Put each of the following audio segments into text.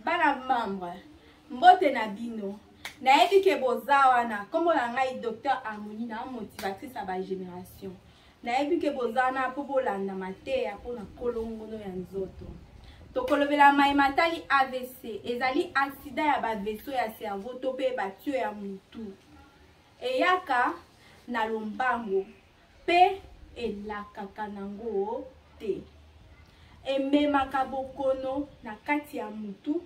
Bana membre, mbote na bino. Nayebi ke boza wana. Kombo na ngai Docteur Harmonie na motivatrice ya ba génération. Nayebi ke boza wana mpo bolanda mateya mpo na kolongono ya nzoto. Tokolobela mai matali AVC, ezali accident ya ba vaisseau ya cerveau to mpe ba tuyau ya mutu. Eyaka na lombango mpe elakaka nango te. Ememaka bokono na kati ya mutu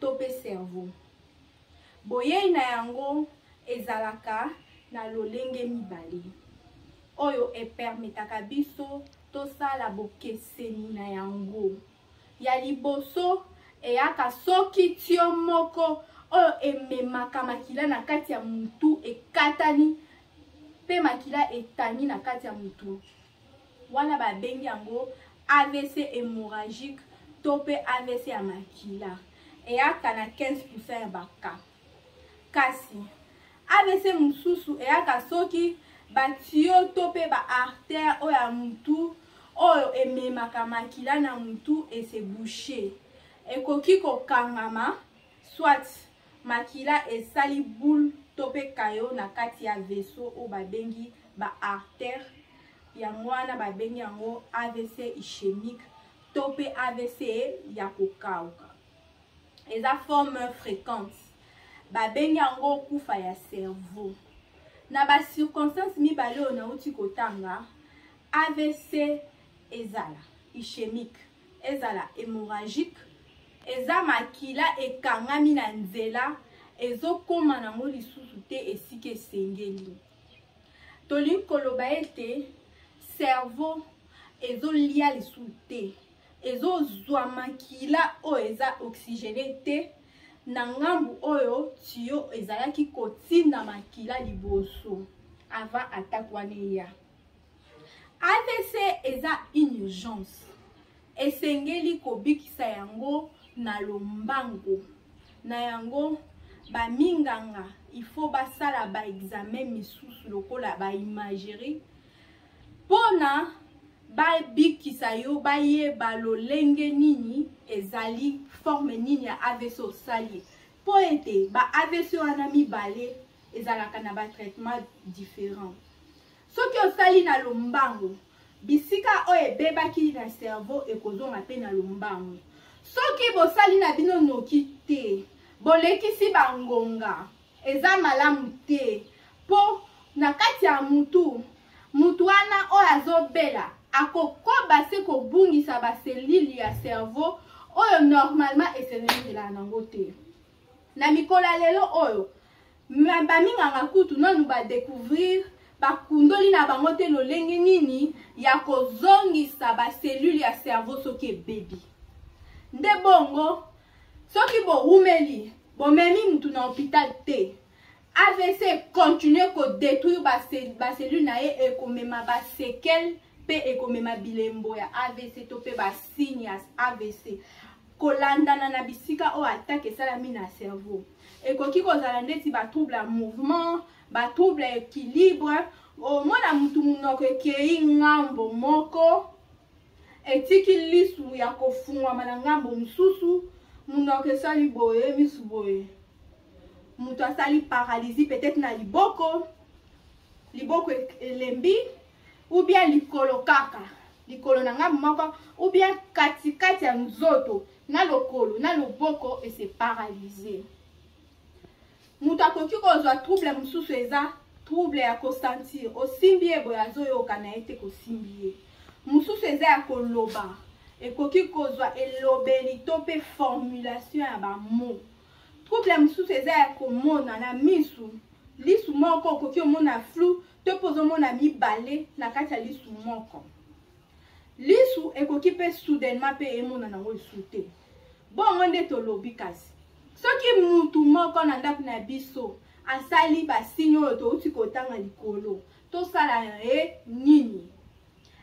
to mpe cerveau. Boyei na yango ezalaka na lolenge mibale oyo epermetaka biso tosala bokeseni na yango. Ya liboso eyaka soki tio moko oyo ememaka makila na kati ya mutu ekatani mpe makila etangi na kati ya mutu. Wana babengi yango AVC hemorragique to mpe AVC ya makila. Eyaka na 15% ya ba cas. Kasi AVC mosusu eyaka soki ba tuyaux to mpe ba artères oyo ya mutu oyo ememaka makila na mutu e se boucher. Ekoki kokangama soit makila esali boule to mpe caillot na kati ya vaisseau oyo babengi ba artères. Yango wana babengi yango AVC ischemique to mpe AVC ya kokauka. Eza forme fréquente. Babengi yango kufa ya cerveau. Na ba circonstances mibale oyo nauti kotanga, AVC ezala ischemique, ezala hémorragique, eza makila ekangami na nzela, ezokoma nango lisusu te esika esengeli. Tolingi koloba ete cerveau ezolia lisusu te, ezozwa makila oyo eza oxygène te na ngambu oyo tuyau ezalaki kotinda makila liboso avant attaque wana eya. AVC eza une urgence, esengeli kobikisa yango na lombango. Na yango ba minganga il faut basala ba examen misusu lokola ba imagerie pona babikisa yo, bayeba lolenge nini ezali forme nini ya AVC osali, po ete ba AVC wana mibale ezalaka na ba traitement différent. Soki osali na lombango, bisika oyo ebebaki na cerveau ekozonga pe na lombango. Soki bosali na bino noki te, bolekisi ba ngonga, eza malamu te, po na kati ya mutu, mutu wana oyo azobela akokoba se kobungisa ba cellules ya cerveau oyo normalement esengelaka nango te. Na mikolo ya lelo oyo, ba minganga kutu nanu ba decouvrir, bakundoli na bango te lolenge nini ya kozongisa ba cellules ya cerveau soki ebebi. Nde bongo, soki bowumeli, bomemi mutu na hôpital te, AVC continue ko detruire ba cellules na ye, ekomema ba séquelles pe ekomema bilembo ya AVC to pe ba signes ya AVC. Kolandana na bisika oyo attaque esalami na cerveau. Ekoki kozala ndeti ba trouble ya mouvement, ba trouble ya équilibre, omona mutu munoko ekei ngambo moko, etiki lisu ya kofungwama na ngambo mosusu, munoko esali boye, misu boye. Mutu asali paralysie peut-être na liboko, liboko elembi, ou bien likolo kaka, likolo na ngambo moko, ou bien katikati ya nzoto na lokolo na loboko e se paralyser. Mutu akoki kozwa trouble mosusu, eza trouble ya kosentir, osimbi ye boye azoyoka na ye te kosimbi ye. Mosusu eza ya koloba, ekoki kozwa elobeli to pe formulation ya ba mots. Trouble mosusu eza ya komona na misu, lisu moko okoki omona flou to pe ozomona mibale na kati ya lisu moko. Lisu ekoki pe soudainement pe emona nango lisu te. Bongo nde tolobi kasi soki mutu moko na ndako na biso asali ba signe oyo touti kotanga likolo, tosala ye nini?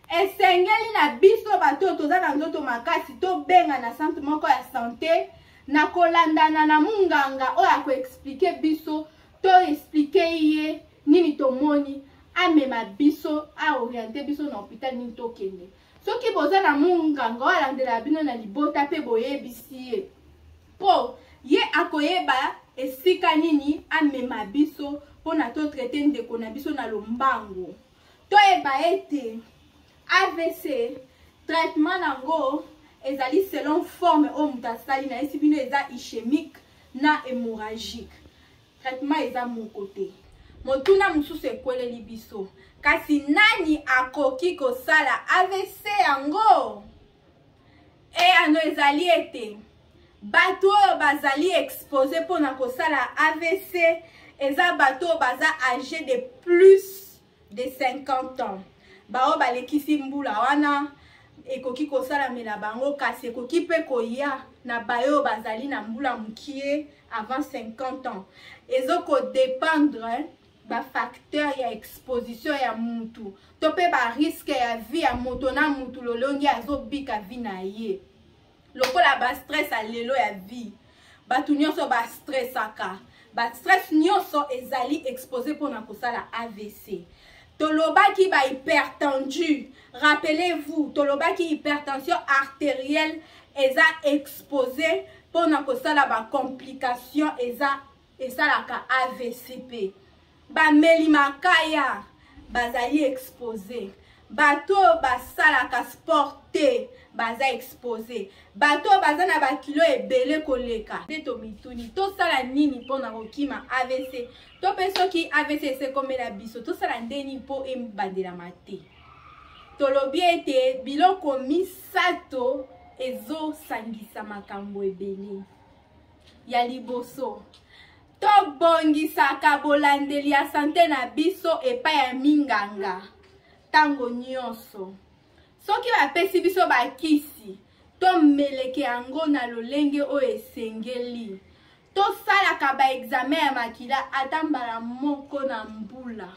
Esengeli na biso bato oyo toza na nzoto makasi tobenga na centre moko ya sante na kolandana na munganga oyo akoexplike biso, to explike ye nini tomoni, amema biso, aoriente biso na hôpital nini tokende. Soki boza na munganga oyo alandela bino na libota pe boyebisi ye, po Ayeba esika nini amema biso mpo na totraite ndeko na biso na lombango. Toyeba ete AVC traitement nango ezali selon forme oyo moto asali. Nayesi bino eza ischémique na hémorragique, traitement eza moko te. Motuna mosusu ekweleli biso: kasi nani akoki kosala AVC yango? Eyano ezali ete bato oyo bazali exposé mpona kosala AVC eza bato oyo baza âgé de plus de 50 ans. Baoyo balekisi mbula wana, ekoki kosalamela bango, kasi ekoki mpe koya na baoyo bazali na mbula mokie avant 50 ans. Ezokodépendre bafacteur ya exposition ya mutu to mpe barisque ya vie ya moto na mutu, lolongi azobika vie na ye, lokola bastress ya lelo ya vie. Bato nyonso bastressaka, bastress nyonso ezali exposé mpona kosala AVC. Tolobaki bahypertendu, rappelez-vous, tolobaki hypertension artérielle eza exposé mpona kosala bacomplication, eza esalaka AVC. Mpe bameli makaya bazali exposé, bato oyo basalaka sport te baza exposé, bato oyo baza na bakilo ebele koleka. Nde tomituni: tosala nini mpona kokima AVC? To mpe soki AVC esekomela biso, tosala ndeni mpo ebandelama te? Tolobi ete biloko misato ezosangisa makambo ebele. Ya liboso, tobongisaka bolandeli ya santé na biso epai ya minganga ntango nyonso. Soki bapesi biso bakisi, tomeleke yango na lolenge oyo esengeli. Tosalaka baexamen ya makila ata mbala moko na mbula.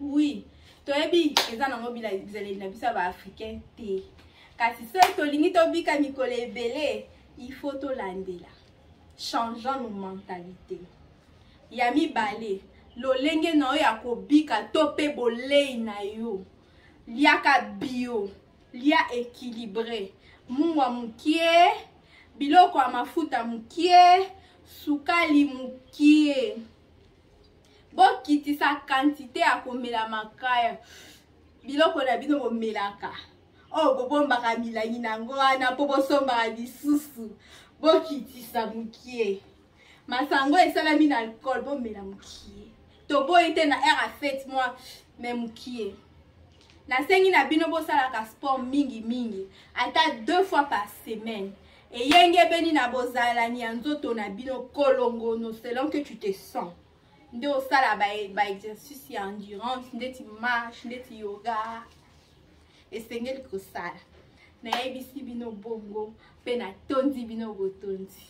Oui, toyebi eza nango bizaleli na biso ya baafricain te, kasi soki tolingi tobika mikolo ebele, il faut tolandela. Changeons nos mentalités. Ya mibale, lolenge na yo ya kobika to mpe bolei na yo. Liaka bio, lia équilibré, mungwa mokie, biloko ya mafuta mokie, sukali mokie. Bokitisa quantité ya komela makaya. Biloko na bino bomelaka oyo bobombaka milangi na yango wana mpo bosombaka lisusu, bokitisa mokie. Masango esalami na alcool, bomela mokie. Toboyi te na heure ya fête mwa, mais mokie. Nasengi na bino bosalaka sport mingimingi, ata deux fois par semaine, eyengebeni na bozalani ya nzoto na bino kolongono. Selon que tu te sens nde osala baexercice ba ya endurance, ndeti marche, ndeti yoga esengeli kosala. Nayebisi bino bongo mpe natondi bino botondi.